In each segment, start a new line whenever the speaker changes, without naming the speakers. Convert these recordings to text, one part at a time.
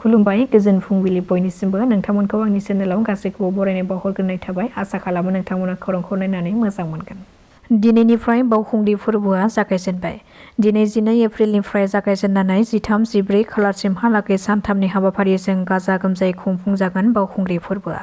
खुलुमबाय गोजोन फुंबिलि बयनिसिमबो नोंथांमोनखौ आंनि चेनेलाव गासैखौबो बरायनाय बावहरग्रोनाय थाबाय आसा खालामो नोंथांमोना खौरांखौ नायनानै मोजां मोनगोन। दिनैनिफ्राय बावखुंग्रि फोरबोआ जागायजेनबाय। दिनै 12 एप्रिलनिफ्राय जागायजेननानै 13-14 खालारसिमहालागै सानथामनि हाबाफारिजों गाजा गोमजायै खुंफुंजागोन बावखुंग्रि फोरबोआ।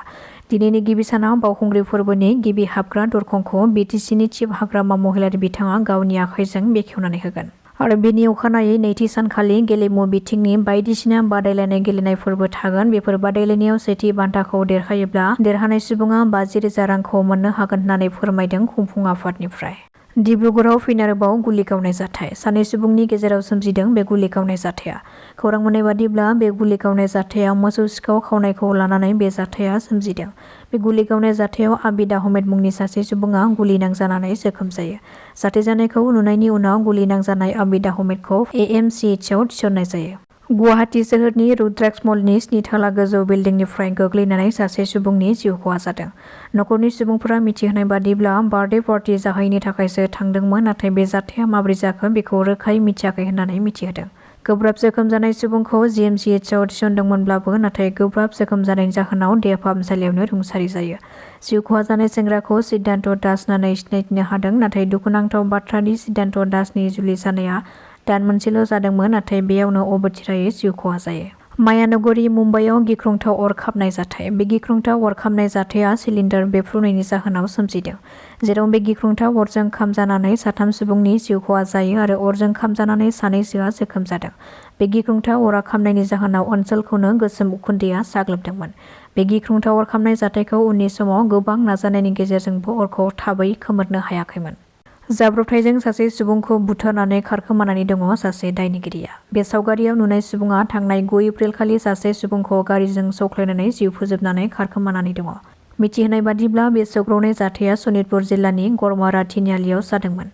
दिनैनि गिबि सानाव बावखुंग्रि फोरबोनि गिबि हाबग्रा दरखंखौ BTCनि चिफ हाग्रामा महिलारि बिथाङा गावनि आखाइजों बेखेवनानै होगोन। आरो बेनि अखानायै नैथि सानखालि गेलेमु बिथिंनि बायदिसिना बादायलायनाय गेलेनायफोरबो थागोन। बेफोर बादायलायनायाव सेथि बान्थाखौ देरहायोब्ला देरहानाय सुबुङा 50,000 रांखौ मोननो हागोन होननानै फोरमायदों खुंफुं आफादनिफ्राय। डिब्रुगड़आव फिन आरोबाव गुलि गावनाय जाथाय। सानै सुबुंनि गेजेराव सोमजिदों बे गुलि गावनाय जाथाया। खौरां मोननाय बादिब्ला बे गुलि गावनाय जाथायाव मोसौ सिखाव खावनायखौ लानानै बे जाथाया सोमजिदों। बे गुलि गावनाय जाथायाव आबिद आहमेद मुंनि सासे सुबुङा गुलि नांजानानै जोखोम जायो। जाथाय जानायखौ नुनायनि उनाव गुलि नांजानाय आबिद आहमेदखौ AMCHआव थिसननाय जायो। गुवाहाटी सोहोरनि रुद्राक्ष मलनि 7 थाला गोजौ बिल्डिंनिफ्राय गोग्लैनानै सासे सुबुंनि जिउ खहा जादों। नखरनि सुबुंफोरा मिथिहोनाय बादिब्ला बार्थडे पार्टी जाहैनो थाखायसो थांदोंमोन, नाथाय बे जाथाया माबोरै जाखो बेखौ रोखायै मिथियाखै होननानै मिथिहोदों। गोब्राब जोखोम जानाय सुबुंखौ GMCHआव थिसनदोंमोनब्लाबो नाथाय गोब्राब जोखोम जानायनि जाहोनाव देहा फाहामसालियावनो रुंसारि जायो। जिउ खहा जानाय सेंग्राखौ सिद्धान्त दास होननानै सिनायथिनो हादों। नाथाय दुखुनांथाव बाथ्रादि सिद्धान्त दासनि जुलि जानाया दान मोनसेल' जादोंमोन, नाथाय बेयावनो अबथिरायै जिउ खहा जायो। मायानगरी मुम्बाइआव गिख्रंथाव अर खामनाय जाथाय। बे गिख्रंथाव अर खामनाय जाथाया सिलिन्डार बेफ्रुनायनि जाहोनाव सोमजिदों, जेराव बे गिख्रंथाव अरजों खामजानानै 3 सुबुंनि जिउ खहा जायो आरो अरजों खामजानानै सानैसोआ जोखोम जादों। बे गिख्रंथाव अरा खामनायनि जाहोनाव ओनसोलखौनो गोसोम उखुन्दैया साग्लोबदोंमोन। बे गिख्रंथाव अर खामनाय जाथायखौ उननि समाव गोबां नाजानायनि गेजेरजोंबो अरखौ थाबै खोमोरनो हायाखैमोन। जाब्रबथायजों सासे सुबुंखौ बुथारनानै खारखोमानानै दङ सासे दायनिगिरिया। बे सावगारियाव नुनाय सुबुङा थांनाय 9 एप्रिल खालि सासे सुबुंखौ गारिजों सौख्लायनानै जिउ फोजोबनानै खारखोमानानै दङ। मिथिहोनाय बादिब्ला बे सौग्रावनाय जाथाया सनितपुर जिल्लानि गरमारा तिनिआलियाव जादोंमोन।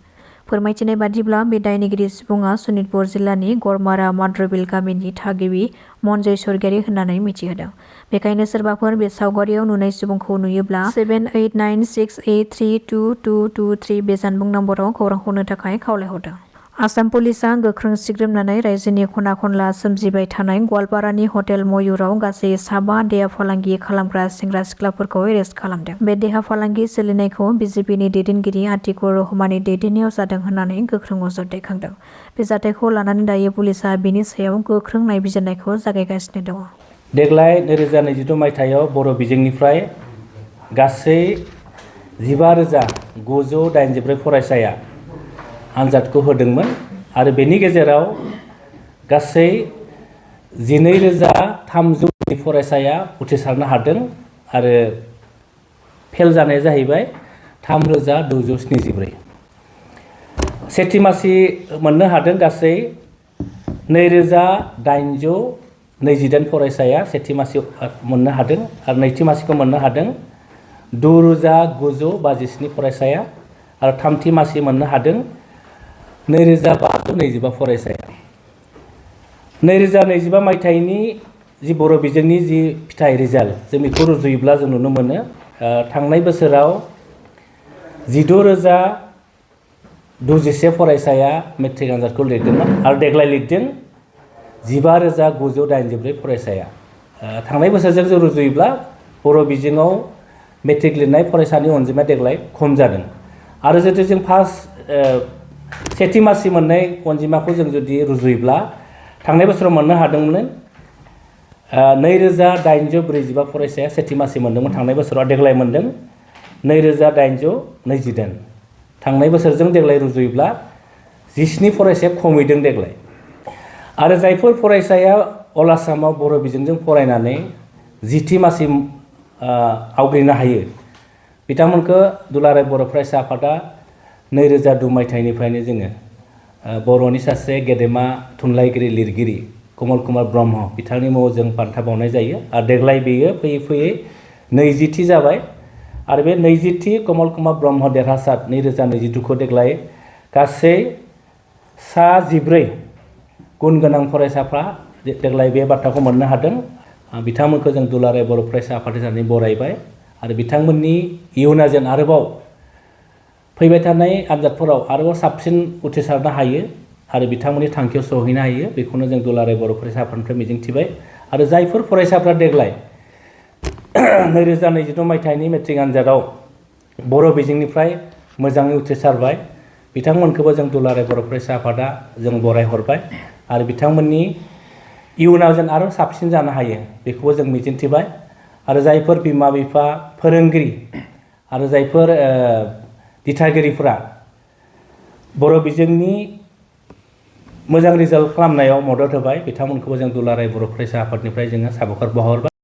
फोरमायथिनाय बादिब्ला बे दायनिगिरि सुबुङा सनितपुर जिल्लानि गरमारा माद्रबिल गामिनि थागिबि मनजय स्वरगियारि होननानै मिथिहोदों। बेखायनो सोरबाफोर बे सावगारियाव नुनाय सुबुंखौ नुयोब्ला 7896832223 बे जानबुं नम्बराव खौरां हरनो थाखाय खावलायहरदों। आसाम पुलिसआ गोख्रों सिग्रोमनानै रायजोनि खना खनला सोमजिबाय थानाय गवालपारानि हटेल मयुराव गासै 7 देहा फालांगि खालामग्रा सेंग्रा सिख्लाफोरखौ एरेस्ट खालामदों। बे देहा फालांगि सोलिनायखौ BJPनि दैदेनगिरि आतिकुर रहमाननि दैदेननायाव जादों होननानै गोख्रों अजद दैखांदों। बे जाथायखौ लानानै दायो पुलिसआ बेनि सायाव गोख्रों नायबिजिरनायखौ जागायगासिनो दङ।
देग्लाय 2022 मायथाइयाव बर' बिजोंनिफ्राय गासै 15,984 फरायसाया आनजादखौ होदोंमोन आरो बेनि गेजेराव गासै 12,300 फरायसाया उथ्रिसारनो हादों आरो फेल जानाया जाहैबाय 3,274। सेथि मासि मोननो हादों गासै 2,828 फरायसाया सेथि मासि मोननो हादों आरो नैथि मासिखौ मोननो हादों 9,957 फरायसाया आरो थामथि मासि मोननो हादों 2,525 फरायसाया। 2025 मायथाइनि जि बर' बिजोंनि जि फिथाइ रिजाल्ट जों बेखौ रुजुयोब्ला जों नुनो मोनो थांनाय बोसोराव 16,021 फरायसाया मेट्रिक आनजादखौ लिरदोंमोन आरो देग्लाय लिरदों 15,984 फरायसाया। थांनाय बोसोरजों जों रुजुयोब्ला बर' बिजोङाव मेट्रिक लिरनाय फरायसानि अनजिमाया देग्लाय खम जादों आरो जुदि जों सेथि मासि मोननाय अनजिमाखौ जों जुदि रुजुयोब्ला थांनाय बोसोराव मोननो हादोंमोन 2,845 फरायसाया सेथि मासि मोनदोंमोन थांनाय बोसोराव, देग्लाय मोनदों 2,828। थांनाय बोसोरजों देग्लाय रुजुयोब्ला 17 फरायसाया खमैदों देग्लाय। आरो जायफोर फरायसाया अल आसामाव बर' बिजोंजों फरायनानै जिथि मासि आवग्रिनो हायो बिथांमोनखौ दुलाराय बर' फरायसा आफादा 2002 मायथाइनिफ्रायनो जोङो बर'नि सासे गेदेमा थुनलाइगिरि लिरगिरि कमल कुमार ब्रह्म बिथांनि मुङाव जों बान्था बावनाय जायो आरो देग्लाय बेयो फैयै फैयै 20थि जाबाय आरो बे 20थि कमल कुमार ब्रह्म देरहासार 2022खौ देग्लाय गासै 14 गुन गोनां फरायसाफ्रा देग्लाय बे बान्थाखौ मोननो हादों। बिथांमोनखौ जों दुलाराय बर' फरायसा आफाद हिसाबै बरायबाय आरो बिथांमोननि इयुना जेन आरोबाव फैबाय थानाय आनजादफोराव आरोबाव साबसिन उथ्रिसारनो हायो आरो बिथांमोननि थांखियाव सहैनो हायो बेखौनो जों दुलाराय बर' फरायसा आफादनिफ्राय मिजिंथिबाय आरो जायफोर फरायसाफ्रा देग्लाय 2022 मायथाइनि मेट्रिक आनजादाव बर' बिजोंनिफ्राय मोजाङै उथ्रिसारबाय बिथांमोनखौबो जों दुलाराय बर' फरायसा आफादा जों बरायहरबाय आरो बिथांमोननि इयुनाव जेन आरो साबसिन जानो हायो बेखौबो जों मिजिंथिबाय आरो जायफोर बिमा बिफा फोरोंगिरि आरो जायफोर दिथागिरिफोरा बर' बिजोंनि मोजां रिजाल्ट खालामनायाव मदद होबाय बिथांमोनखौबो जों दुलाराय बर' फरायसा आफादनिफ्राय जोङो साबायखर बावहरबाय।